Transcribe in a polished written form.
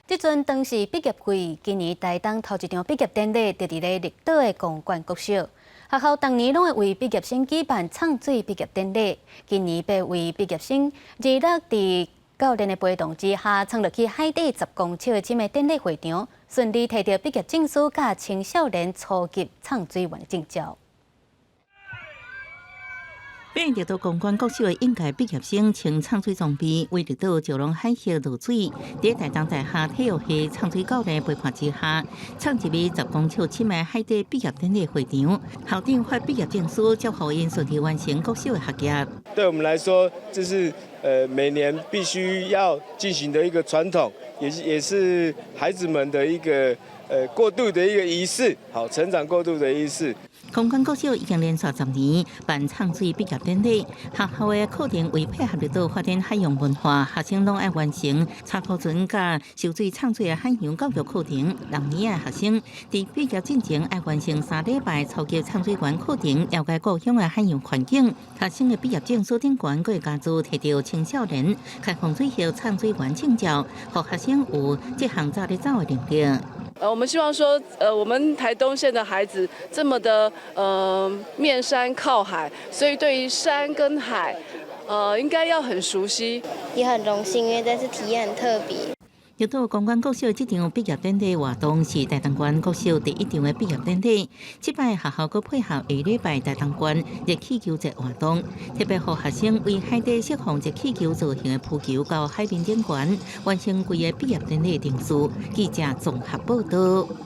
這陣當是畢業季，今年台東頭一場畢業典禮就佇咧綠島的公館國小。學校逐年攏會為畢業生舉辦送水畢業典禮，今年欲為畢業生二六佇教練的陪同之下，衝落去海底10公尺的深的典禮會場，順利提著畢業證書佮青少年初級送水員證照。變綠島公館國小的應屆畢業生穿送水裝備，為綠島石龍海峽落水，佇台東大學體育系送水教練陪伴之下，衝入去10公尺深的海底畢業典禮會場，校長發畢業證書，祝賀𪜶順利完成國小的學業。對我們來說，這是每年必須要進行的一個傳統，也是孩子們的一個過渡的一個儀式，好，成長過渡的儀式。公館國小已經連續10年辦送水畢業典禮，學校的課程為配合綠島發展海洋文化，學生攏愛完成插拖船佮泅水送水的海洋教育課程。六年的學生佇畢業進前愛完成3禮拜初級送水員課程，了解故鄉的海洋環境。學生的畢業證書頂懸，閣會加註提著青少年開放水域送水員證照，予學生有這項走咧走的能力。我們希望說，我們台東縣的孩子這麼的，面山靠海，所以對於山跟海，應該要很熟悉。也很榮幸，因為這次體驗很特別。綠島公館國小這場畢業典禮活動是台東縣國小第一場的畢業典禮。這擺學校閣配合下禮拜台東縣熱氣球節活動，特別予學生為海底釋放熱氣球造型的浮球到海面頂懸，完成規个畢業典禮程序。記者綜合報道。